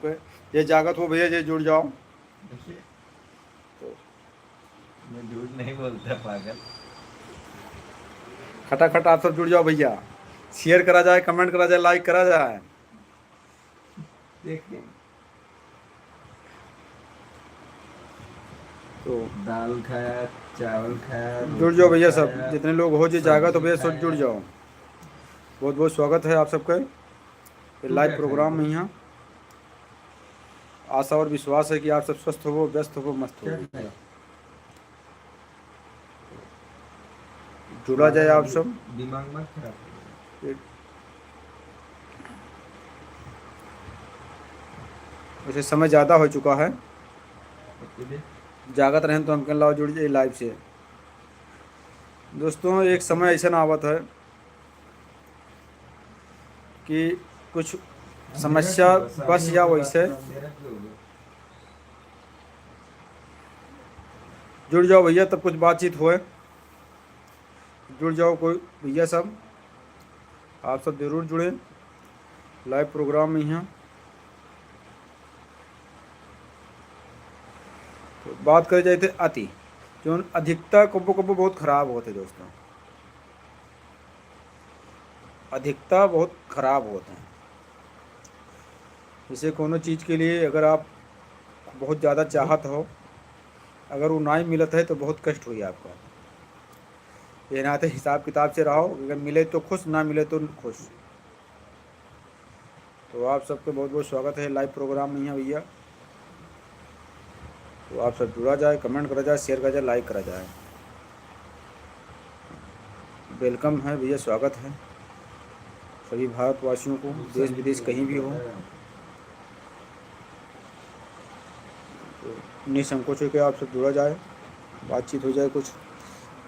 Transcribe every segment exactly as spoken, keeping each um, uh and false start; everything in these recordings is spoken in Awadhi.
ये जागत हो भैया, ये जुड़ जाओ। देखिए, तो मैं झूठ नहीं बोलता पागल। खटाखट आप सब जुड़ जाओ भैया, share करा जाए, comment करा जाए, like करा जाए। देखिए, तो दाल खाया, चावल खाया, जुड़ जाओ भैया सब, जितने लोग हो जे जागत हो भैया, सब जुड़ जाओ। बहुत बहुत स्वागत है आप सबका ये live program में यहाँ। आशा और विश्वास है कि आप सब स्वस्थ हो, व्यस्त हो, मस्त हो। जुड़ा जाए आप सब। दिमाग मत खराब करो। वैसे समय ज़्यादा हो चुका है, जागत रहें तो हम कहन लाओ जुड़ जाए live से। दोस्तों, एक समय ऐसा ना आवत है कि कुछ समस्या बस या वैसे जुड़ जाओ भैया, तब कुछ बातचीत होए। जुड़ जाओ कोई भैया सब, आप सब जरूर जुड़े live program में यहाँ। तो बात करे जाए थे अति, जो अधिकता कब्बो कब्बो बहुत खराब होते दोस्तों, अधिकता बहुत खराब होते हैं। जैसे कोनो चीज के लिए अगर आप बहुत ज़्यादा चाहत हो, अगर वो नाहीं मिलत है तो बहुत कष्ट होई आपका। ये नाते हिसाब किताब से रहो, अगर मिले तो खुश, ना मिले तो खुश। तो आप सबके बहुत बहुत स्वागत है live program में यहाँ भैया। तो आप सब जुड़ा जाए, comment करा जाए, share करा जाए, like करा जाए। Welcome है भैया, स्वागत है सभी भारतवासियों को, देश विदेश कहीं भी हो। तो निसंकोच होकर आप सब जुड़ा जाए, बातचीत हो जाए कुछ।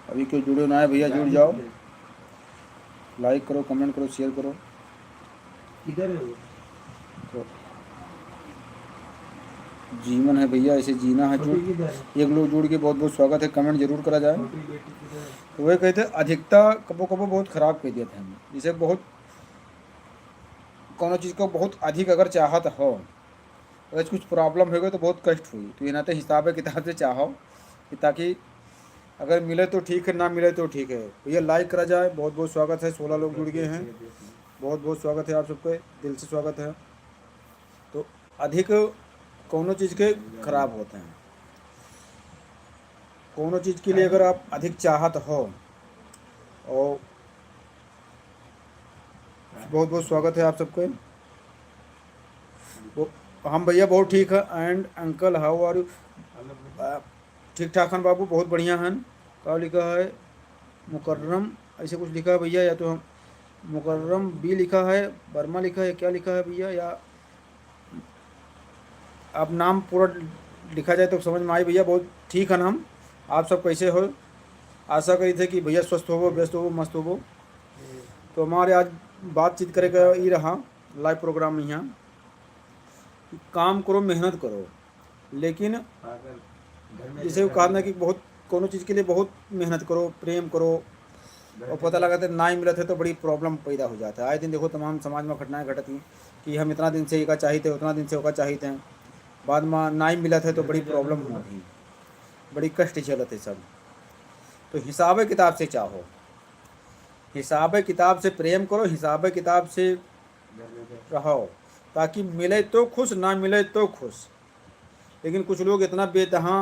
अभी क्यों जुड़े ना है भैया, जुड़ जाओ, like करो, comment करो, share करो। किधर है वो? तो जीवन है भैया, ऐसे जीना है। छोटी जुड़, किधर है? एक लोग जुड़ के बहुत बहुत स्वागत है, comment जरूर करा जाए। छोटी बेटी किधर है? तो वही कहते, अधिकता कबो कबो बहुत खराब कह दिया था हमें, जैसे बहुत कोनो चीज़ को बहुत अधिक अगर चाहत हो, अगर कुछ problem हो गए तो बहुत कष्ट हुई। तो ये नाते हिसाब किताब से चाहो कि ताकि अगर मिले तो ठीक है, ना मिले तो ठीक है। भैया like करा जाए, बहुत बहुत स्वागत है, सोलह लोग जुड़ गए हैं, बहुत बहुत स्वागत है आप सबके, दिल से स्वागत है। तो अधिक कोनो चीज़ के खराब होते हैं, कोनो चीज़ के लिए अगर आप अधिक चाहत हो, और बहुत बहुत स्वागत है आप सबके। वो, हम भैया बहुत ठीक है। And uncle, how are you? आ, ठीक ठाक हन बाबू, बहुत बढ़िया हन। का लिखा है? मुकर्रम ऐसे कुछ लिखा है भैया, या तो हम मुकर्रम बी लिखा है, वर्मा लिखा है, क्या लिखा है भैया? या आप नाम पूरा लिखा जाए तो समझ में आई भैया। बहुत ठीक हन हम, आप सब कैसे हो? आशा करी थे कि भैया स्वस्थ होबो, व्यस्त होबो, मस्त होबो। तो हमारे आज बातचीत करे का ई रहा live program में यहाँ, काम करो, मेहनत करो, लेकिन जैसे वो कहा ना कि बहुत कोनो चीज़ के लिए बहुत मेहनत करो, प्रेम करो, और पता लगा तो ना ही मिलत है तो बड़ी problem पैदा हो जाता है। आए दिन देखो तमाम समाज में घटनाएं घटत हैं कि हम इतना दिन से एका चाहित है, उतना दिन से ओका चाहित हैं, बाद में ना ही मिलत है तो बड़ी problem होती है, बड़ी कष्ट झेलत है सब। तो हिसाब किताब से चाहो, हिसाब किताब से प्रेम करो, हिसाब किताब से रहो, ताकि मिले तो खुश, ना मिले तो खुश। लेकिन कुछ लोग इतना बेतहा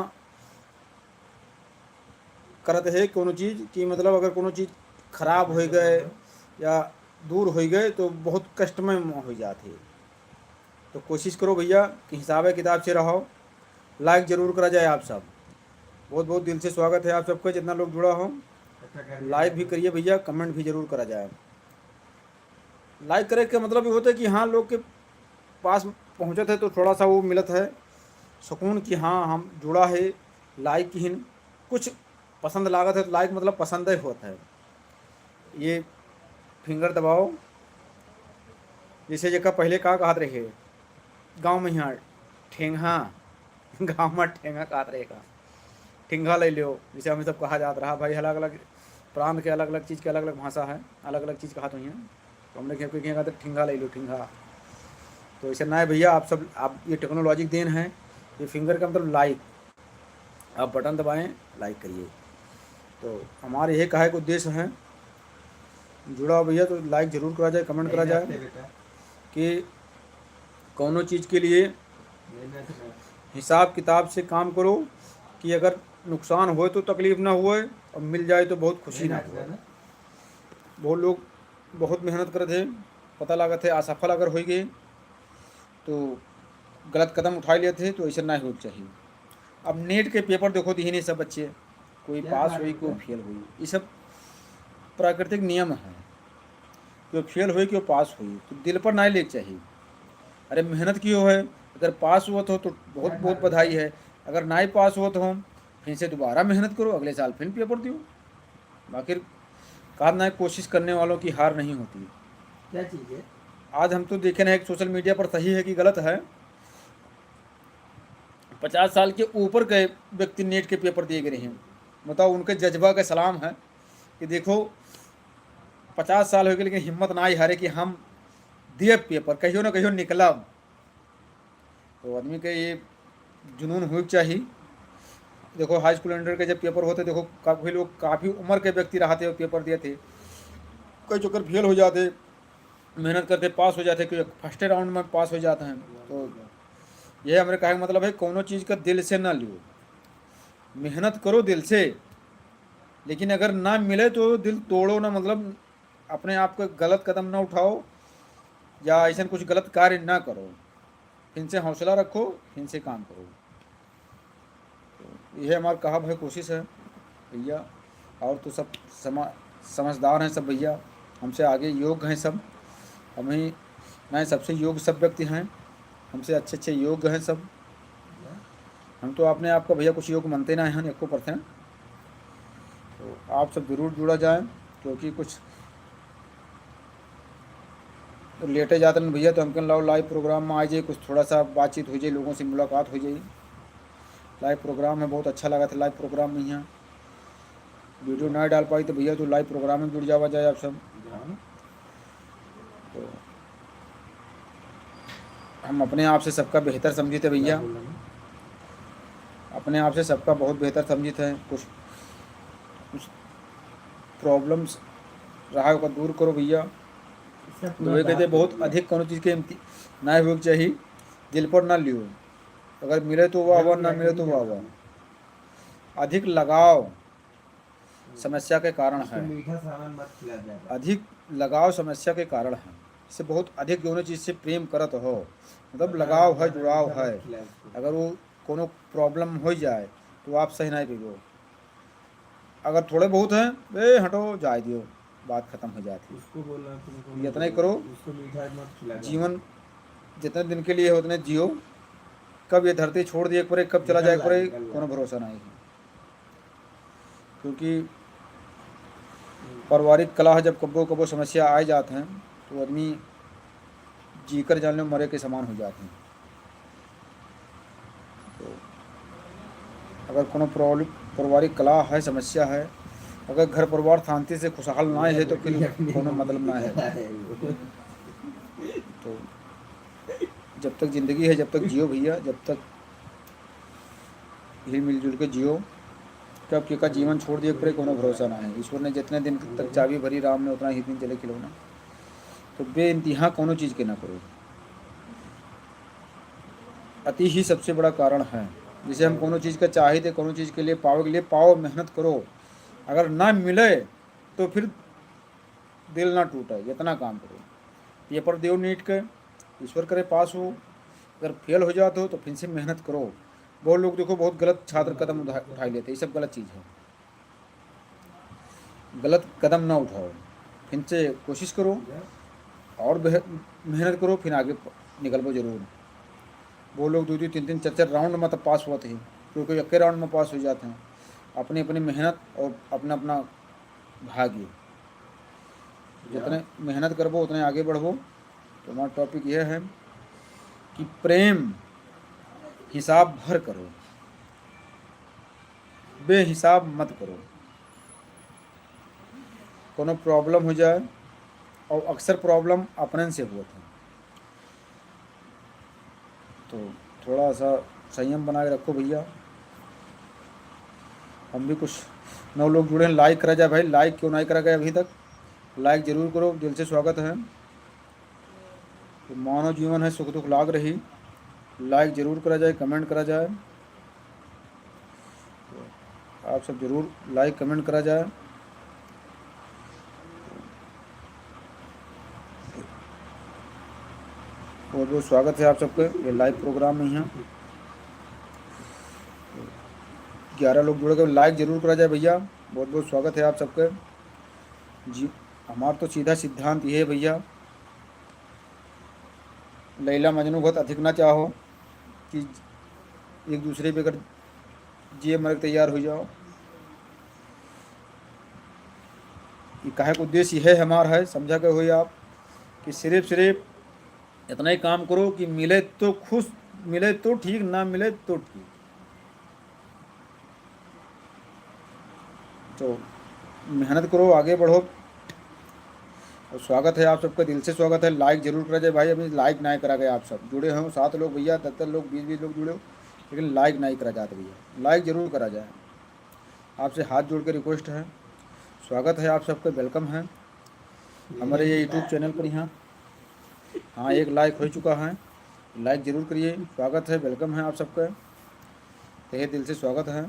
करत है कोनो चीज़ कि मतलब अगर कोनो चीज़ खराब हो गए या दूर हो गए तो बहुत कष्ट में हो जाते। तो कोशिश करो भैया कि हिसाब किताब से रहो, like जरूर करा जाए आप सब। बहुत बहुत दिल से स्वागत है आप सबका, जितना लोग जुड़ा हो। Like भी करिए भैया, comment भी जरूर करा जाए। Like करे के मतलब ये होता है कि हाँ, लोग के पास पहुँचत है तो थोड़ा सा वो मिलत है सुकून कि हाँ, हम जुड़ा है। Like किहिन, कुछ पसंद लागत है तो like मतलब पसंद ही होत है। ये finger दबाओ, जैसे जेका पहले का कहत रहे गाँव में, यहाँ ठेंगा, गाँव में ठेंगा कहत रहे का, ठिंगा ले लियो, जैसे हमें सब कहा जात रहा भाई, अलग अलग प्रांत के अलग अलग चीज़ के अलग अलग भाषा है, अलग अलग चीज़ कहत हुई हैं। तो हमने क्या, कोई क्या कहते, ठिंगा ले लियो, ठिंगा। तो ऐसे ना है भैया, आप सब, आप ये technology के देन है, ये finger का मतलब like, आप button दबाएं, like करिए। तो हमारे यही कहे का उद्देश्य है, जुड़ा हो भैया तो like जरूर करा जाए, comment करा जाए कि कौनो चीज़ के लिए हिसाब किताब से काम करो कि अगर नुकसान होए तो तकलीफ ना होए और मिल जाए तो बहुत खुशी ना होए। बहुत लोग बहुत मेहनत करत है, पता लागत है असफल अगर होइ गए तो गलत कदम उठाई लेत है, तो ऐसे ना होए के चाहिए। अब NEET के paper देखो, दिहिन सब बच्चे, कोई पास हुई, कोई फेल हुई, ये सब प्राकृतिक नियम है। कोई फेल हुई, कोई पास हुई, तो दिल पर ना लेके चाहिए। अरे मेहनत कियो है, अगर पास होत हो तो बहुत बहुत बधाई है, अगर ना ही पास होत हो फिर से दोबारा मेहनत करो, अगले साल फिर paper दियो। बाकी कहत ना है, कोशिश करने वालों की हार नहीं होती। क्या चीज़ है? आज हम तो देखे ना, एक social media पर सही है कि गलत है, पचास साल के ऊपर के व्यक्ति NEET के paper दिए गए हैं। बताओ, उनके जज्बा का सलाम है कि देखो, पचास साल हो गए लेकिन हिम्मत ना ही हारे कि हम दिए paper, कहियो ना कहियो निकलब। तो आदमी के ये जुनून होए के चाहिए। देखो, high school under के जब paper होते, देखो, काफ़ी लोग, काफ़ी उम्र के व्यक्ति रहते हैं, paper दिए थे, कई चक्कर फेल हो जाते, मेहनत करते पास हो जाते, कोई first round में पास हो जाते हैं। तो यह हमारे कहे का मतलब है, कौनो चीज़ का दिल से ना लियो, मेहनत करो दिल से, लेकिन अगर ना मिले तो दिल तोड़ो ना, मतलब अपने आप को गलत कदम ना उठाओ या ऐसा कुछ गलत कार्य ना करो। फिर से हौसला रखो, फिर से काम करो। तो यह हमार कहब है, कोशिश है भैया। और तो सब समा-, समझदार हैं सब भैया, हमसे आगे योग्य हैं सब। हम ही नहीं, सबसे योग्य सब व्यक्ति हैं, हमसे अच्छे अच्छे योग्य हैं सब। हम तो अपने आप को भैया कुछ योग्य मानते ना हैं, एको percent। तो आप सब जरूर जुड़ा जाएं, क्योंकि कुछ लेटे जाते हैं भैया, तो हमके लाओ live program में आ जाए, कुछ थोड़ा सा बातचीत हो जाए, लोगों से मुलाकात हो जाए। Live program में बहुत अच्छा लगा था, live program में यहाँ video ना डाल पाई तो भैया, तो live program में जुड़ जावा जाए आप सब। तो हम अपने आप से सबका बेहतर समझित है भैया, अपने आप से सबका बहुत बेहतर समझित है। कुछ, कुछ problems रहा है, ओका दूर करो भैया। तो वे कहते बहुत अधिक कोनो चीज़ के इम्ति-, ना होए के चाहिए, दिल पर ना लियो। अगर मिले तो वाह वाह, ना मिले तो वाह वाह। अधिक लगाव समस्या के कारण है। अधिक लगाव समस्या के कारण है। इससे बहुत अधिक जौने चीज़ से प्रेम करत हो, मतलब लगाव है, जुड़ाव है, अगर वो कोनो problem हो जाए तो आप सह नहीं पइबो। अगर थोड़े बहुत हैं, ए हटो, जाए दियो, बात खत्म हो जाती है। इतना ही करो, जीवन जितने दिन के लिए है उतने जियो। कब ये धरती छोड़ दिए परे, कब चला जाए परे, कोनो भरोसा नहीं है। क्योंकि पारिवारिक कलह जब कब्बो कब्बो समस्या आए जात हैं तो आदमी जीकर जान लो मरे के समान हो जात हैं। तो अगर कोनो problem, पारिवारिक कलह है, समस्या है, अगर घर परिवार शांति से खुशहाल ना है तो फिर कोनो मतलब ना है। तो जब तक जिंदगी है, जब तक जियो भैया, जब तक हिल मिलजुल के जियो। कब केका जीवन छोड़ दिए परे, कोनो भरोसा ना है। ईश्वर ने जितने दिन तक चाबी भरी राम ने, उतना ही दिन चले खिलौना। तो बेइंतहा कोनो चीज़ के ना करो। अति ही सबसे बड़ा कारण है। जैसे हम कोनो चीज़ का चाहित है, कोनो चीज़ के लिए पावे के लिए पाओ, मेहनत करो, अगर ना मिले तो फिर दिल ना टूटे, इतना काम करो। पेपर दो नीट के, ईश्वर करे पास हो, अगर फेल हो जात हो तो फिर से मेहनत करो। बहुत लोग देखो बहुत गलत छात्र कदम उठा, उठा लेते, ये सब गलत चीज़ है। गलत कदम ना उठाओ, फिर से कोशिश करो और बेह-, मेहनत करो, फिर आगे प-, निकलबो जरूर। वो लोग दो दो तीन तीन चार चार राउंड में तो पास होत हैं, कोई कोई एक्के राउंड में पास हो जात हैं। अपनी अपनी मेहनत और अपना अपना भाग्य, जितने मेहनत करबो उतने आगे बढ़बो। तो हमारा टॉपिक यह है कि प्रेम हिसाब भर करो, बेहिसाब मत करो। कोनो प्रॉब्लम हो जाए, और अक्सर प्रॉब्लम अपनन से होत है। तो थोड़ा सा संयम बना के रखो भैया। हम भी कुछ नौ लोग जुड़े हैं, लाइक करा जाए भाई, लाइक क्यों नहीं करा गया अभी तक? लाइक जरूर करो, दिल से स्वागत है। तो मानव जीवन है, सुख दुख लाग रही, लाइक जरूर करा जाए, कमेंट करा जाए। आप सब जरूर लाइक कमेंट करा जाए। बहुत बहुत स्वागत है आप सबके ये लाइव प्रोग्राम में। यहाँ ग्यारह लोग जुड़ गए, लाइक जरूर करा जाए भैया। बहुत बहुत स्वागत है आप सबके। जी, हमार तो सीधा सिद्धांत ये है भैया, लैला मजनू बहुत अधिक ना चाहो कि एक दूसरे पे अगर जिए मरे के तैयार हो जाओ। ये कहे का उद्देश्य यह है हमार है, समझा के हुई आप कि सिर्फ सिर्फ इतना ही काम करो कि मिले तो खुश, मिले तो ठीक, ना मिले तो ठीक। तो मेहनत करो, आगे बढ़ो। और स्वागत है आप सबका, दिल से स्वागत है। लाइक जरूर करा जाए भाई, अभी लाइक नहीं करा गया। आप सब जुड़े हो, सात लोग भैया, दस दस लोग, बीस बीस लोग जुड़े हो, लेकिन लाइक नहीं करा जाता भैया, लाइक जरूर करा जाए। आपसे हाथ जोड़ के रिक्वेस्ट है, स्वागत है आप सबका, वेलकम है हमारे ये यूट्यूब चैनल पर। यहाँ हाँ, एक लाइक हो चुका है, लाइक जरूर करिए। स्वागत है, वेलकम है आप सबका, तहे दिल से स्वागत है।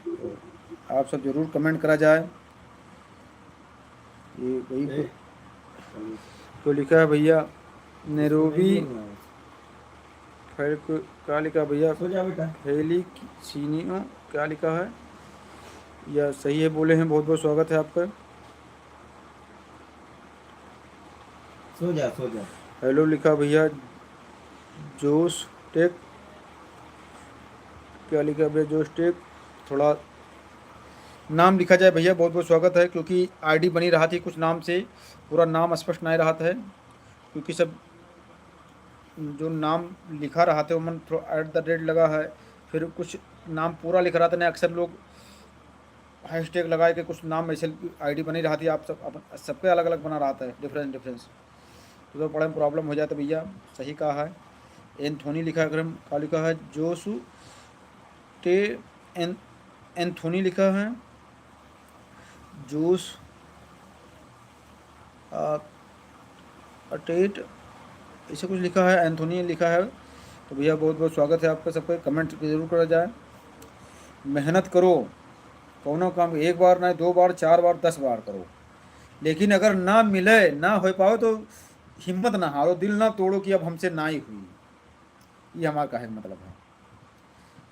तो आप सब जरूर कमेंट करा जाए। ये वही तो, तो लिखा है भैया, नैरोबी फैल को क्या लिखा भैया? सो जा बेटा। फैली सीनियो क्या लिखा है? या सही है, बोले हैं, बहुत बहुत स्वागत है आपका। सो जा, सो जा। हेलो लिखा भैया, जोश टेक, क्या लिखा भैया? जोश टेक, थोड़ा नाम लिखा जाए भैया, बहुत बहुत स्वागत है, क्योंकि आईडी बनी रहा थी कुछ नाम से, पूरा नाम स्पष्ट नहीं रहा था, क्योंकि सब जो नाम लिखा रहा था, वो मन थोड़ा एट द रेट लगा है, फिर कुछ नाम पूरा लिख रहा था ना, अक्सर लोग हैशटैग लगा के कुछ नाम ऐसे आईडी बनी रहा थी, आप सब अपन, सबके अलग अलग बना रहा था, डिफरेंस डिफरेंस, तो, तो बड़ा प्रॉब्लम हो जाता भैया। सही कहा है। एंथोनी लिखा है, अगर हम का लिखा है, जोसु टे एन एंथोनी लिखा है, जोस आ, अटेट ऐसे कुछ लिखा है, एंथोनी लिखा है। तो भैया बहुत बहुत स्वागत है आपका सबका, कमेंट जरूर करा जाए। मेहनत करो, कौनो काम एक बार ना, दो बार, चार बार, दस बार करो, लेकिन अगर ना मिले, ना हो पाओ तो हिम्मत ना हारो, दिल ना तोड़ो कि अब हमसे ना ही हुई। ये हमारा कहे का मतलब है।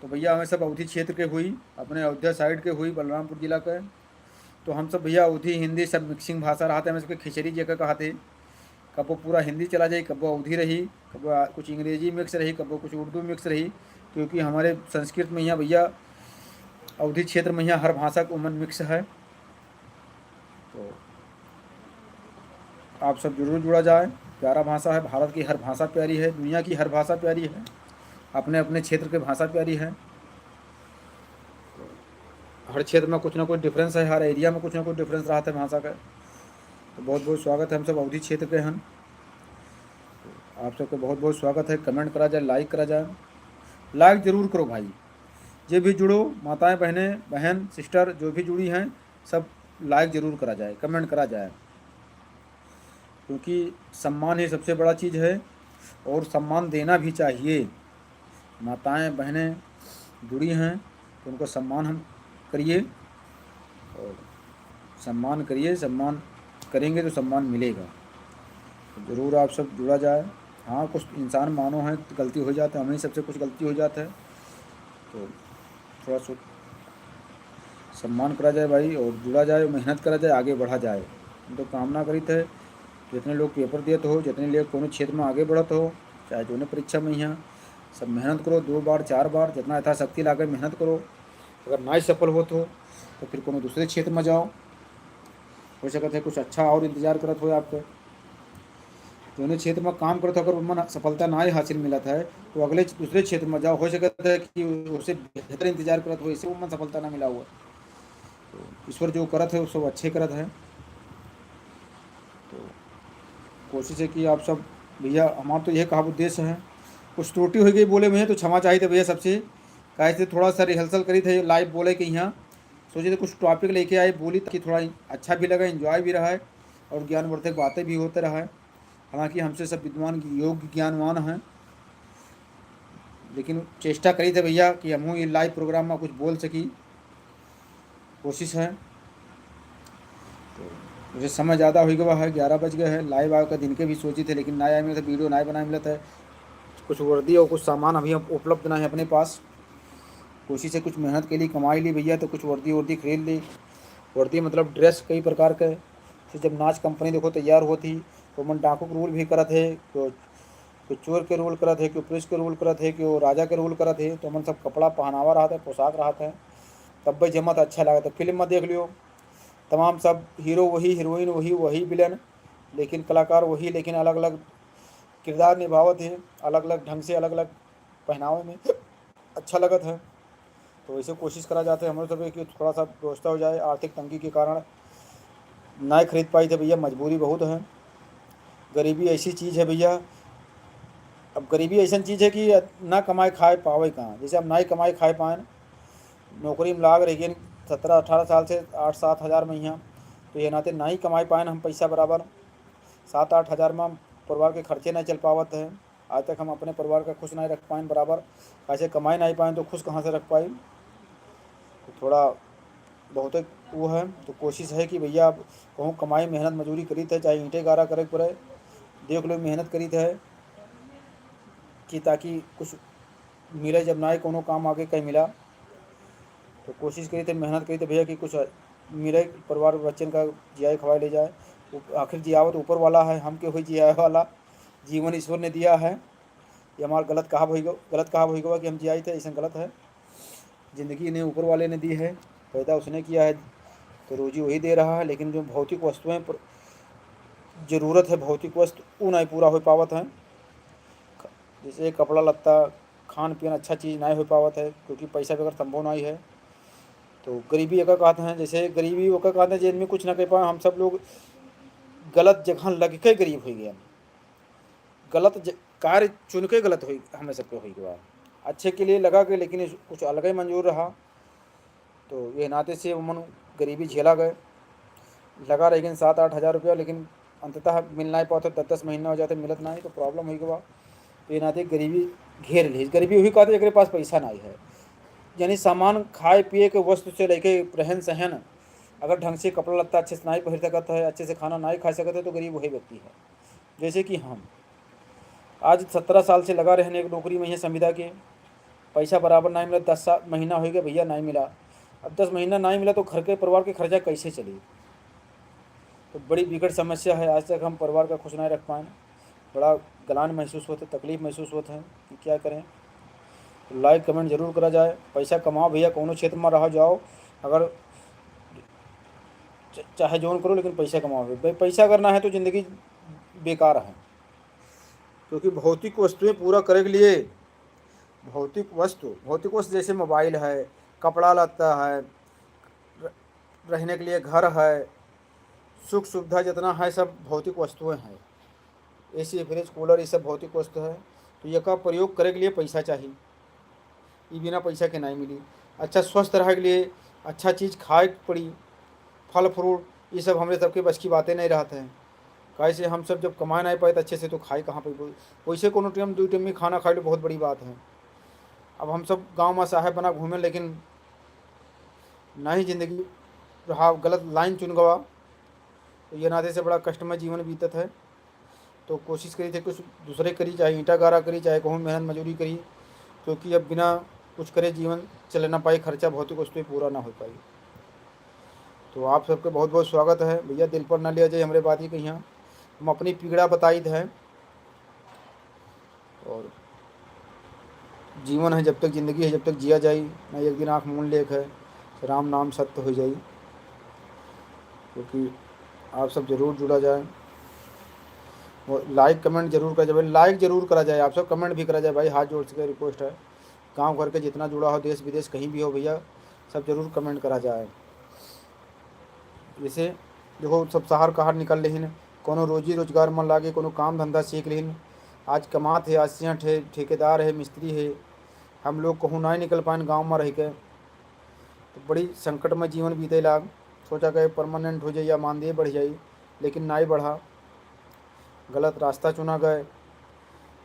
तो भैया हमें सब अवधी क्षेत्र के हुई, अपने अयोध्या साइड के हुई, बलरामपुर जिला के। तो हम सब भैया अवधी हिंदी सब मिक्सिंग भाषा रहते हैं, हमें सबके खिचड़ी जेकर कहते हैं। कबो पूरा हिंदी चला जाई, कबो अवधी रही, कबो आ, कुछ अंग्रेजी मिक्स रही, कबो कुछ उर्दू मिक्स रही, क्योंकि हमारे संस्कृत में यहाँ भैया अवधी क्षेत्र में यहाँ हर भाषा को उमन मिक्स है। तो आप सब जरूर जुड़ा जाए। प्यारा भाषा है, भारत की हर भाषा प्यारी है, दुनिया की हर भाषा प्यारी है, अपने अपने क्षेत्र के भाषा प्यारी है। हर क्षेत्र में कुछ ना कुछ डिफरेंस है, हर एरिया में कुछ ना कुछ डिफरेंस रहता है भाषा का। तो बहुत बहुत स्वागत है, हम सब अवधी क्षेत्र के हैं। आप सबके बहुत बहुत स्वागत है। कमेंट करा जाए, लाइक करा जाए, लाइक जरूर करो भाई। जे भी जुड़ो, माताएं, बहनें, बहन, सिस्टर जो भी जुड़ी हैं, सब लाइक जरूर करा जाए, कमेंट करा जाए, क्योंकि सम्मान ही सबसे बड़ा चीज़ है और सम्मान देना भी चाहिए। माताएं बहनें जुड़ी हैं तो उनको सम्मान हम करिए और सम्मान करिए, सम्मान करेंगे तो सम्मान मिलेगा। तो ज़रूर आप सब जुड़ा जाए। हाँ, कुछ इंसान मानव हैं, गलती हो जाता है, हमहीं सबसे कुछ गलती हो जाता है, तो थोड़ा सा सम्मान करा जाए भाई, और जुड़ा जाए, मेहनत करा जाए, आगे बढ़ा जाए। हम तो कामना करीत है, जितने लोग पेपर देत हो, जितने लोग कोनो क्षेत्र में आगे बढ़त हो, चाहे जोने परीक्षा में यहाँ, सब मेहनत करो, दो बार, चार बार, जितना यथाशक्ति लागे मेहनत करो। अगर ना सफल होत हो, तो फिर कोनो दूसरे क्षेत्र में जाओ, हो सकत है कुछ अच्छा और इंतजार करत हो आपके। जोने क्षेत्र में काम करत हो, अगर ओमन सफलता ना ही हासिल मिलत है, तो अगले दूसरे क्षेत्र में जाओ, हो सकत है कि उससे बेहतर इंतजार करत हो, इससे ओमन सफलता ना मिला हुआ। तो ईश्वर जो करत है, वो सब अच्छे करत है। तो कोशिश है कि आप सब, भैया, हमारा तो यह कहा उद्देश्य है कुछ त्रुटि होइ गई बोले में तो क्षमा चाहित है भइया सबसे। काहे से थोड़ा सा rehearsal करी थे live बोले के यहाँ, सोचे थे कुछ topic लेके आए, बोली कि थोड़ा अच्छा भी लगा, enjoy भी रहा है और ज्ञानवर्धक बातें भी होते रहा है। हालांकि हमसे सब विद्वान, योग्य, ज्ञानवान हैं, लेकिन चेष्टा करी थे भइया कि हमहूँ ये live program में कुछ बोल सकी, कोशिश है। तो मुझे समय ज़्यादा होइ गवा है, ग्यारह बज गए हैं। Live आवे का दिन के भी सोची थे, लेकिन ना आए मिलत है, video ना बनाए मिलत है। कुछ वर्दी और कुछ सामान अभी उप-, उपलब्ध ना है अपने पास। कोशिश है कुछ मेहनत के लिए कमाई ली भइया, तो कुछ वर्दी वर्दी खरीद ली। वर्दी मतलब dress कई प्रकार के। तो जब नाच company देखो तैयार होती, तो मन डाकू के role भी करत है, तो कोई चोर के role करत है, कोई पुलिस के role करत है, कोई राजा के role करत है। तो हमन सब कपड़ा पहनावा रहत है, पोशाक रहत है, तब भी जमत अच्छा लागत है। Film में देख लियो, तमाम सब hero वही, heroine वही, वही villain, लेकिन कलाकार वही, लेकिन अलग-अलग किरदार निभावत है, अलग-अलग ढंग से, अलग-अलग पहनावे में अच्छा लगत है। तो वैसे कोशिश करा जात है हमरो सब कि थोड़ा सा व्यवस्था हो जाए। आर्थिक तंगी के कारण नाय खरीद पाई थे भइया, मजबूरी बहुत है। गरीबी ऐसी चीज़ है भइया, अब गरीबी ऐसन चीज़ है कि ना कमाए खाए पावे कहाँ। जैसे हम नाई कमाए खाए पाएन, नौकरी में लाग रही सत्रह अठारह साल से आठ सात हज़ार में यहाँ, तो ये नाते नाई कमाए पाएन हम पैसा बराबर। सात आठ हज़ार में परिवार के खर्चे नहीं चल पावत है। आज तक हम अपने परिवार का खुश नहीं रख पाएन बराबर, कैसे कमाए नहीं पाएन तो खुश कहाँ से रख पाई? तो थोड़ा बहुत वो है। तो कोशिश है कि भइया अब कहूँ कमाई, मेहनत मजूरी करीत है, चाहे ईंटे गारा करे के पड़े, देख लो मेहनत करीत है कि ताकि कुछ मिले, जब ना ही कोनो काम आगे कहीं मिला। तो कोशिश करीत है, मेहनत करीत है भइया कि कुछ मिले, परिवार बच्चन का जियाए खवाए ले जाए। उप-, आखिर जियावत ऊपर वाला है, हम के हुई जियाए वाला, जीवन ईश्वर ने दिया है। ये हमार गलत कहा होई गो-, गलत कहा होई गवा कि हम जियाई थे, ऐसा गलत है। जिंदगी ने ऊपर वाले ने दी है, पैदा उसने किया है, तो रोजी वही दे रहा है, लेकिन जो भौतिक वस्तुएं पर जरूरत है, भौतिक वस्तु, उ नहीं पूरा हो पावत है। जैसे कपड़ा लत्ता, खान पीन, अच्छा चीज़ नहीं हो पावत है, क्योंकि पैसा बगैर संभव नहीं है। तो गरीबी एका कहते हैं, जैसे गरीबी ओका कहते हैं, जिनमें कुछ ना कर पाए। हम सब लोग गलत जगह लग के गरीब हो गए, गलत ज-, कार्य चुन के गलत हुई, हमें सबके हुई गवा। अच्छे के लिए लगा के, लेकिन इस-, कुछ अलग ही मंजूर रहा। तो ये नाते से उमन गरीबी झेला गए, लगा रह गए सात आठ हज़ार रुपया, लेकिन अंततः मिल नहीं पाते, दस दस महीना हो जाते, मिलत नहीं, तो problem हुई गवा। तो ये नाते गरीबी घेर ली। गरीबी वही कहते, एकरे पास पैसा नहीं है, यानी सामान खाए पिए के वस्तु से लेके रहन सहन, अगर ढंग से कपड़ा लत्ता अच्छे से नहीं पहन सकत है, अच्छे से खाना नहीं खा सकत है, तो गरीब वही व्यक्ति है। जैसे कि हम आज सत्रह साल से लगा रहे हैं एक नौकरी में, ये संविदा के, पैसा बराबर नहीं मिला, दस साल, महीना हो गया भइया, नहीं मिला। अब दस महीना नहीं मिला तो घर के, परिवार के खर्चा कैसे चली? तो बड़ी बिकट समस्या है। आज तक हम परिवार का खुश नहीं रख पाए, बड़ा गलान महसूस होत है, तकलीफ महसूस होत है कि क्या करें। तो like comment जरूर करा जाए। पैसा कमाओ भइया, कौनो क्षेत्र में रहो जाओ, अगर च-, चाहे जौन करो, लेकिन पैसा कमाओ भाई। पैसा अगर ना है तो जिंदगी बेकार है, क्योंकि भौतिक वस्तुएं पूरा करे के लिए, भौतिक वस्तु, भौतिक वस्तु जैसे mobile है, कपड़ा लत्ता है, र-, रहने के लिए घर है, सुख सुविधा जितना है, सब भौतिक वस्तुएं हैं। AC, fridge, cooler, ये सब भौतिक वस्तु है, तो एका प्रयोग करे के लिए पैसा चाहिए, ई बिना पैसा के नहीं मिली। अच्छा स्वस्थ रहे के लिए अच्छा चीज़ खाए के पड़ी, फल fruit, ये सब हमरे सबके बस की बातें नहीं रहत हैं। काहे से हम सब जब कमाए नहीं पाए तो अच्छे से तो खाए कहाँ पे? वैसे कोनो time, दो time में खाना खाए लो, बहुत बड़ी बात है। अब हम सब गाँव में साहेब बना घूमे, लेकिन नहीं जिंदगी रहा, गलत line चुन गवा, तो ये नाते से बड़ा कष्ट में जीवन बीतत है। तो कोशिश करी थे कुछ दूसरे करी, चाहे ईंटा गारा करी, चाहे कहूँ मेहनत मजूरी करी, क्योंकि अब बिना कुछ करे जीवन चले ना पाई, खर्चा भौतिक वस्तु पूरा ना हो पाई। तो आप सबके बहुत बहुत स्वागत है भइया, दिल पर ना लिया जाए हमरे बात ही कहिया, हम अपनी पीड़ा बताई थे। और जीवन है, जब तक जिंदगी है, जब तक जिया जाई, ना एक दिन आँख मूंद लेक है, राम नाम सत्य हो जाई। क्योंकि आप सब जरूर जुड़ा जाए और like comment जरूर करा जाए, like जरूर करा जाए, आप सब comment भी करा जाए भाई, हाथ जोड़ के request है। गांव घर के जितना जुड़ा हो, देश विदेश कहीं भी हो भइया, सब जरूर comment करा जाए। जैसे देखो, सब शहर कहार निकल लेहिन, कोनो रोजी रोजगार मन लागे, कोनो काम धंधा सीख लेहिन, आज कमात है, आज सेठ है, ठेकेदार है, मिस्त्री है, हम लोग कहूँ नाहीं निकल पाएन गाँव मा रहिके। तो बड़ी संकट मा जीवन बीते लाग। सोचा कि permanent हो जाई या मानदेय बढ़ जाई, लेकिन नाहीं बढ़ा। गलत रास्ता चुना गए,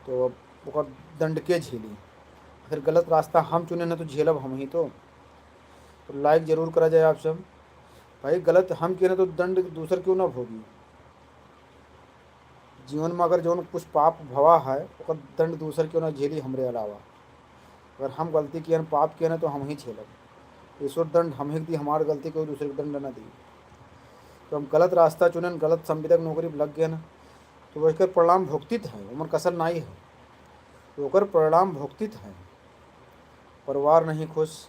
तो अब ओकर दंड के झेली? आखिर गलत रास्ता हम चुने न, तो झेलब हमहीं तो। तो like जरूर करा जाए आप सब। भाई, गलत हम किए न, तो दंड दूसर क्यों ना भोगी? जीवन मा अगर जौन कुछ पाप भवा है, ओकर दंड दूसर क्यों ना झेली हमरे अलावा? अगर हम गलती किए न, पाप किए न, तो हमहीं झेलब। ईश्वर दंड हमहीं दी, हमार गलती कोई दूसरे के दंड ना दी। तो हम गलत रास्ता चुनेन, गलत संविदा के नौकरी पर लग गए न, तो ओकर परिणाम भुगतित है, ओमन कसर नाहीं है, तो ओकर परिणाम भुगतित है। परिवार नहीं खुश,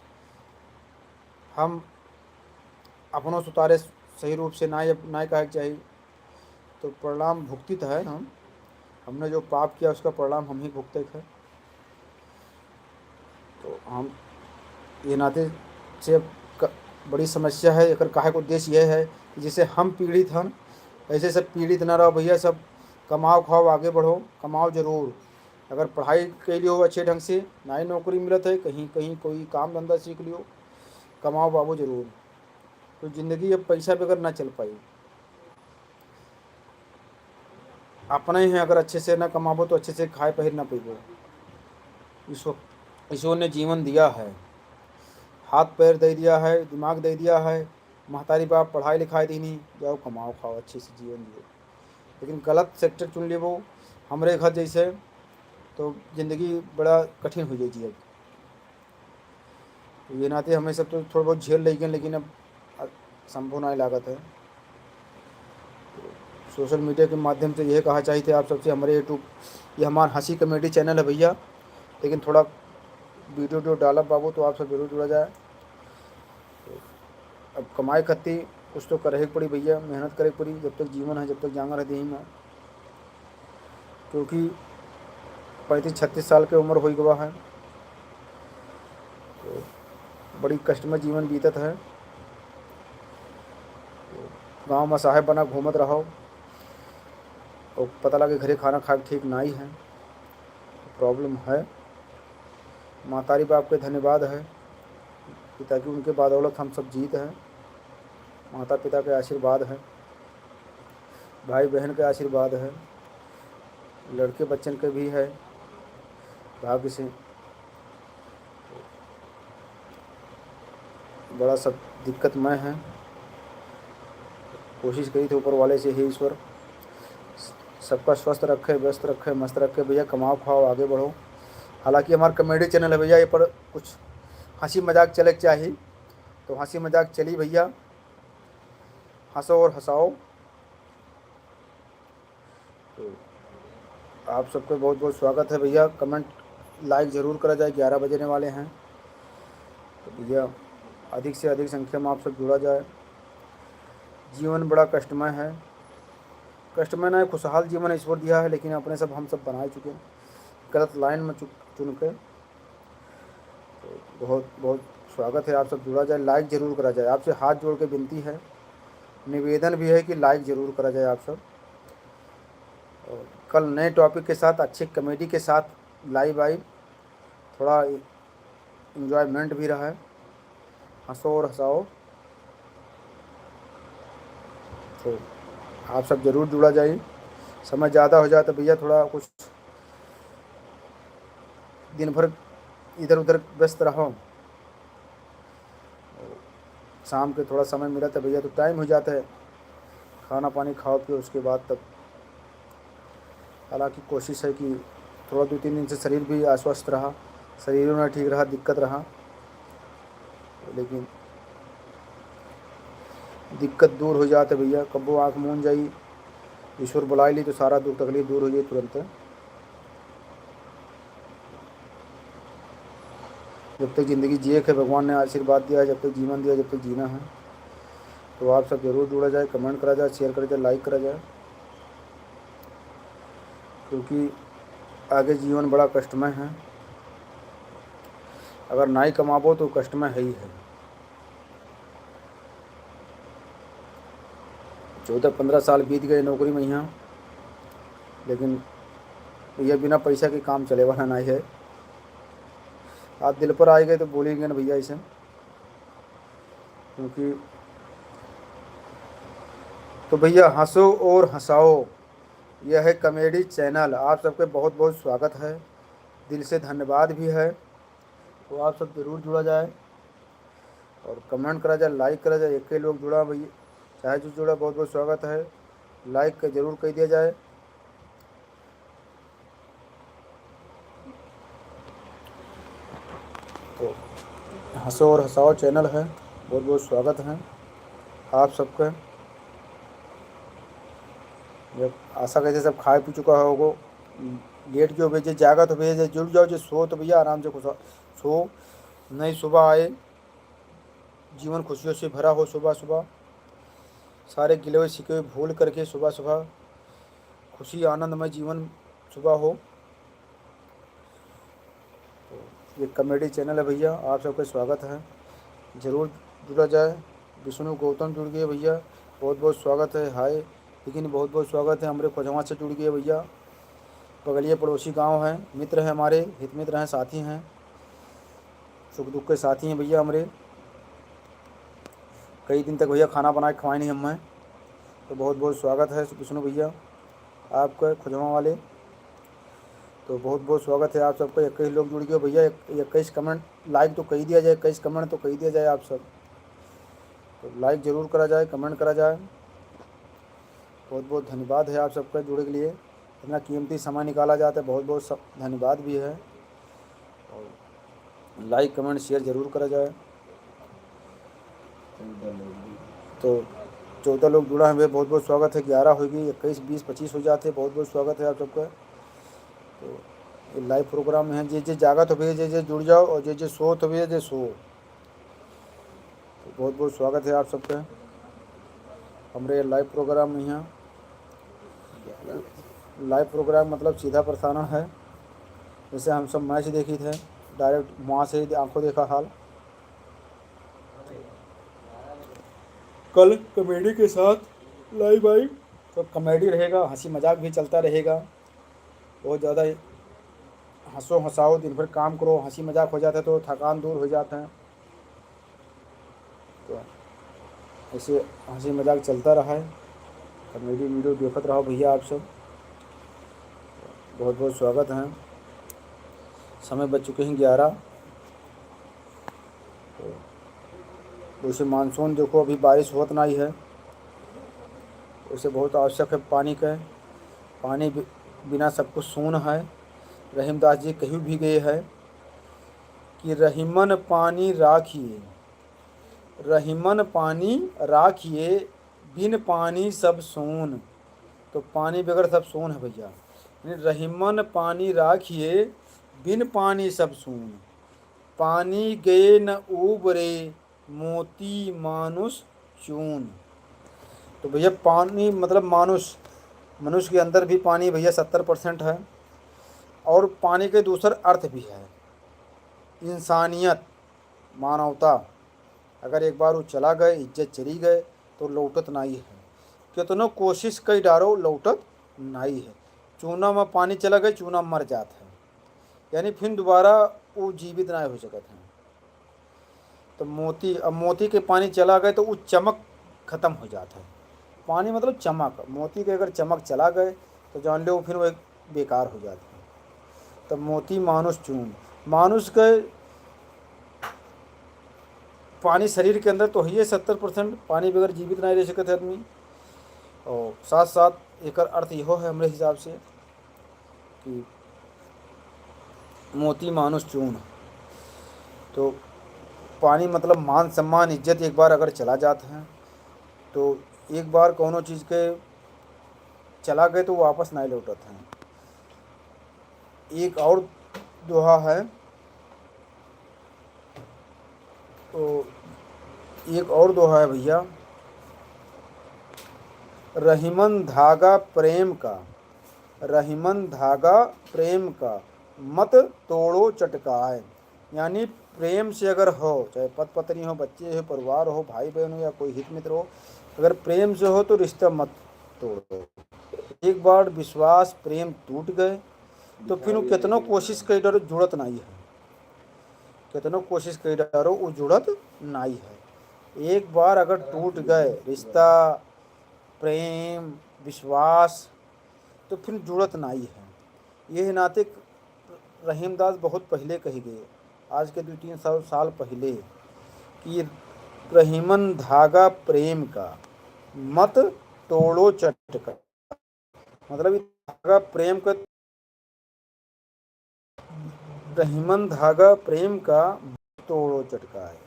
हम अपनों से उतारे सही रूप से नाहीं, नाहीं कहे के चाही। तो परिणाम भुगतित है हम, हमने जो पाप किया उसका परिणाम हमहीं भुगते के है। तो हम ये नाते से क-, बड़ी समस्या है। एकर कहे के उद्देश्य यह है कि जैसे हम पीड़ित हन, ऐसे सब पीड़ित ना रहो भैया, सब कमाओ खाओ, आगे बढ़ो, कमाओ जरूर। अगर पढ़ाई कैलियो अच्छे ढंग से, नाहीं नौकरी मिलत है, कहीं, कहीं कोई काम धंधा सीख लियो, कमाओ बाबू जरूर। तो जिंदगी अब पैसा बगैर ना चल पाई। अपने ही अगर अच्छे से ना कमाबो तो अच्छे से खाए पहिर ना पइबो। ईश्वर, ईश्वर ने जीवन दिया है, हाथ पैर दे दिया है, दिमाग दे दिया है, महतारी बाप पढ़ाई लिखाई दीनी, जाओ कमाओ खाओ अच्छे से जीवन जियो। लेकिन गलत sector चुन लेबो हमरे घर जैसे, तो जिंदगी बड़ा कठिन हो जाई जियब। ये नाते हमें सब तो थोड़ा बहुत झेल लेकिन, लेकिन अब, अब संभव नाहीं लागत है। Social media के माध्यम से यह कहा चाहिए थे आप सबसे, हमारे YouTube, ये हमार हंसी comedy channel है भैया, लेकिन थोड़ा video उडियो डालब बाबू, तो आप सब जरूर जुड़ा जाए। अब कमाए खातिर कुछ तो करे के पड़ी भैया, मेहनत करे के पड़ी, जब तक जीवन है, जब तक जांगर है देही में। क्योंकि पैंतीस छत्तीस साल के उम्र हो गवा है, तो बड़ी कष्ट में जीवन बीतत है। तो गाँव में साहेब बना घूमत रहो और पता लगे घरे खाना खाए के ठीक नाहीं है, problem है। महतारी बाप के धन्यवाद है कि ताकि उनके बदौलत हम सब जीत हैं। माता पिता के आशीर्वाद है, भाई बहन के आशीर्वाद है, लड़के बच्चन के भी है। भाग्य से बड़ा सब दिक्कत में है। कोशिश करी थे ऊपर वाले से, हे ईश्वर, सबका स्वस्थ रखे, व्यस्त रखे, मस्त रखे भैया, कमाओ खाओ, आगे बढ़ो। हालांकि हमार comedy channel है भैया, ये पर कुछ हंसी मजाक चले के चाही, तो हंसी मजाक चली भैया, हंसो और हंसाओ। तो आप सबको बहुत बहुत स्वागत है भैया। Comment like जरूर करा जाए, ग्यारह बजने वाले हैं। तो भैया, अधिक से अधिक संख्या में आप सब जुड़ा जाए। जीवन बड़ा कष्टमय है, कष्टमय ना, खुशहाल जीवन ईश्वर दिया है, लेकिन अपने सब, हम सब बनाए चुके हैं गलत line में चु-, चुन के। तो बहुत बहुत स्वागत है, आप सब जुड़ा जाए, like जरूर करा जाए। आपसे हाथ जोड़ के विनती है, निवेदन भी है कि like जरूर करा जाए आप सब। और कल नए topic के साथ, अच्छे comedy के साथ live आई, थोड़ा enjoyment भी रहा है, हंसो और हंसाओ। तो आप सब जरूर जुड़ा जाइए। समय ज़्यादा हो जाए तो भैया थोड़ा कुछ दिन भर इधर उधर व्यस्त रहो। शाम के थोड़ा समय मिला तो भैया तो time हो जाता है, खाना पानी खाओ पियो उसके बाद तब। हालांकि कोशिश है कि थोड़ा दो तीन दिन से शरीर भी अस्वस्थ रहा, शरीरों ना ठीक रहा, दिक्कत रहा, लेकिन दिक्कत दूर हो जात है भैया। कब्बो आँख मूंद जाई, ईश्वर बुलाए ली तो सारा दुख तकलीफ दूर हो जाई तुरंत। जब तक जिंदगी जिए के भगवान ने आशीर्वाद दिया है, जब तक जीवन दिया, जब तक जीना है, तो आप सब जरूर जुड़ा जाए, comment करा जाए, share करा जाए, like करा जाए, क्योंकि आगे जीवन बड़ा कष्टमय है। अगर नाई कमाबो तो कष्टमय है ही है। चौदह पन्द्रह साल बीत गए नौकरी में यहाँ, लेकिन भैया, बिना पैसा के काम चले वाला नाहीं है। आप दिल पर आए गए तो बोलेंगे ना भैया ऐसे, क्योंकि तो भैया, हंसो और हंसाओ, यह है comedy channel। आप सबके बहुत बहुत स्वागत है, दिल से धन्यवाद भी है। तो आप सब जरूर जुड़ा जाए और comment करा जाए, like करा जाए। एक ही लोग जुड़ा भैया, चाहे जो जुड़ा, बहुत बहुत स्वागत है, like के जरूर कर दिया जाए। तो हंसो और हंसाओ channel है, बहुत बहुत स्वागत है आप सबका। जब आशा करते सब खाए पी चुका होगो, लेट के हो भैया, जे जागत हो भैया, जे जुड़ जाओ, जे सो तो भैया आराम से खुश सो। नई सुबह आए, जीवन खुशियों से भरा हो सुबह सुबह, सारे गिले हुए शिकवे भूल करके सुबह सुबह खुशी आनंदमय जीवन सुबह हो। तो ये comedy channel है भैया, आप सबका स्वागत है, जरूर जुड़ा जाए। विष्णु गौतम जुड़ गए भैया, बहुत बहुत स्वागत है। हाय लेकिन बहुत बहुत स्वागत है। हमरे खोजवा से जुड़ गए भैया, बगलिए पड़ोसी गांव है, मित्र हैं हमारे, हित मित्र हैं, साथी हैं, सुख दुख के साथी हैं भैया हमरे। कई दिन तक भैया खाना बना के खवाए नहीं हमें, तो बहुत बहुत स्वागत है विष्णु भैया आपका, खुजवा वाले। तो बहुत बहुत स्वागत है आप सबका। इक्कीस लोग जुड़ गए भैया, इक्कीस comment, like तो कही दिया जाए, इक्कीस comment तो कही दिया जाए आप सब। तो like जरूर करा जाए, comment करा जाए। बहुत बहुत धन्यवाद है आप सबका जुड़े के लिए, इतना कीमती समय निकाला जाता है, बहुत बहुत सब धन्यवाद भी है। और like comment share जरूर करा जाए। तो चौदह लोग जुड़ा है, बहुत बहुत स्वागत है। ग्यारह हो गई, इक्कीस, बीस, पच्चीस हो जाते, बहुत बहुत स्वागत है आप सबका। तो ये live program में है, जे जे जागत हो भैया, जे जे जुड़ जाओ, और जे जे सोत हो भैया, जे सो। तो बहुत बहुत स्वागत है आप सबका हमरे live program में। यहाँ live program मतलब सीधा प्रसारण है, जैसे हम सब match देखी थे direct वहाँ से ही आंखों देखा हाल। कल comedy के साथ live आई, तो comedy रहेगा, हंसी मजाक भी चलता रहेगा। बहुत ज़्यादा हंसो हंसाओ, दिन भर काम करो, हंसी मजाक हो जाता है तो थकान दूर हो जाता है। तो ऐसे हंसी मजाक चलता रहा है, comedy video देखत रहो भैया आप सब। बहुत बहुत स्वागत है। समय बज चुके हैं ग्यारह। तो वैसे मानसून देखो, अभी बारिश होत नाई है, वैसे बहुत आवश्यक है पानी का। पानी बि-, बिना सब कुछ सून है। रहीमदास जी कहीं भी गए हैं कि "रहीमन पानी राखिए, रहीमन पानी राखिए, बिन पानी सब सून।" तो पानी बगैर सब सून है भैया। यानी "रहीमन पानी राखिए, बिन पानी सब सून।" पानी गए न ऊब रे, मोती मानुष चून। तो भैया, पानी मतलब मानुष, मनुष्य के अंदर भी पानी भैया सत्तर percent है, और पानी के दूसर अर्थ भी है, इंसानियत, मानवता। अगर एक बार वो चला गए, इज्जत चली गए, तो लौटत नाई है। कितनो कोशिश कई डारो, लौटत नाई है। चूना में पानी चला गए, चूना मर जात है, यानी फिर दोबारा वो जीवित नाई हो सकत है। तो मोती, अब मोती के पानी चला गए तो वो चमक खत्म हो जात है। पानी मतलब चमक, मोती के अगर चमक चला गए तो जान लो फिर वो बेकार हो जात है। तो मोती मानुष चून, मानुष के पानी शरीर के अंदर तो है सत्तर percent, पानी बगैर जीवित नाई रह सकत है आदमी। और साथ साथ एकर अर्थ यहो है हमरे हिसाब से कि मोती मानुष चून। तो पानी मतलब मान सम्मान, इज्जत एक बार अगर चला जात है, तो एक बार कौनो चीज के चला गए तो वापस नाई लौटत है। एक और दोहा है, तो एक और दोहा है भैया, "रहीमन धागा प्रेम का, रहीमन धागा प्रेम का, मत तोड़ो चटकाए।" यानी प्रेम से अगर हो, चाहे पति पत्नी हो, बच्चे हो, परिवार हो, भाई बहन हो या कोई हित मित्र हो, अगर प्रेम से हो तो रिश्ता मत तोड़ो। एक बार विश्वास प्रेम टूट गए तो फिर वो कितनो कोशिश कई डारो, जुड़त नाई है। कितनो कोशिश कई डारो, वो जुड़त नाई है। एक बार अगर टूट गए रिश्ता, प्रेम, विश्वास, तो फिर जुड़त नाई है। यही नाते रहीमदास बहुत पहिले कही गए, आज के दो तीन सौ साल पहिले, कि रहीमन धागा प्रेम का, मत तोड़ो चटका। मतलब, ई धागा प्रेम का, रहीमन धागा प्रेम का, मत तोड़ो चटका है।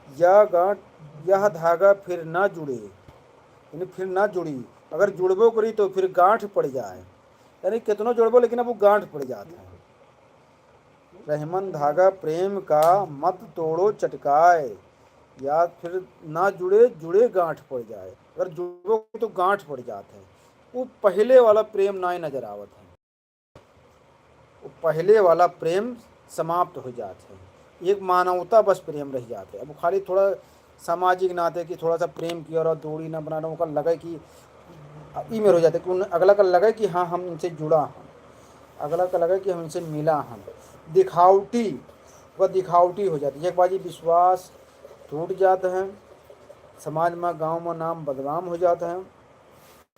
या गांठ, यह धागा फिर ना जुड़े, यानी फिर ना जुड़ी, अगर जुड़बो करी तो फिर गांठ पड़ जाए, यानी कितनो जुड़बो लेकिन अब वो गांठ पड़ जात है। रहीमन धागा प्रेम का, मत तोड़ो चटकाए, या फिर ना जुड़े, जुड़े गांठ पड़ जाए, अगर जुड़बो तो गांठ पड़ जात है। वो पहिले वाला प्रेम नाई नजर आवत है, वो पहिले वाला प्रेम समाप्त हो जात है। एक मानवता बस प्रेम रह जात है। अब खाली थोड़ा सामाजिक नाते कि थोड़ा सा प्रेम किया और दूरी ना बना रहा, ओकर लगे कि ई मेर हो जाते कि उन, अगला का लगे कि हाँ, हम इनसे जुड़ा हैं, अगला का लगे कि हम इनसे मिला हैं। दिखावटी, वह दिखावटी हो जाती है। एक बार ये विश्वास टूट जाता है, समाज में, गांव में नाम बदनाम हो जाता है,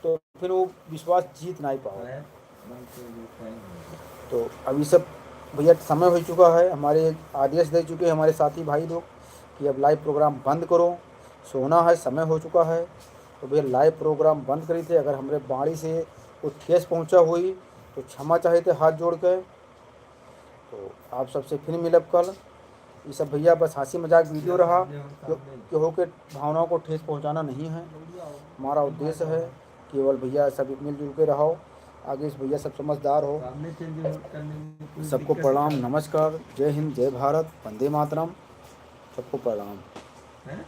तो फिर वो विश्वास जीत नहीं पाओ। तो अभी सब भैया समय हो चुका है, हमारे आदेश दे चुके हैं हमारे साथी भाई लोग कि अब लाइव प्रोग्राम बंद करो, सोना है, समय हो चुका है। तो भैया लाइव प्रोग्राम बंद करी थे, अगर हमरे बाणी से कुछ ठेस पहुँचा हुई तो क्षमा चाहते हाथ जोड़ के। तो आप सबसे फिर मिलब कल। ये सब भैया बस हंसी मजाक वीडियो रहा, क्यों, केहू के भावनाओं को ठेस पहुंचाना नहीं है। हमारा उद्देश्य है केवल भैया सब मिलजुल के रहो, आगे से भैया सब समझदार हो। सबको प्रणाम, नमस्कार, जय हिंद, जय भारत, वंदे मातरम, सबको प्रणाम। हैं?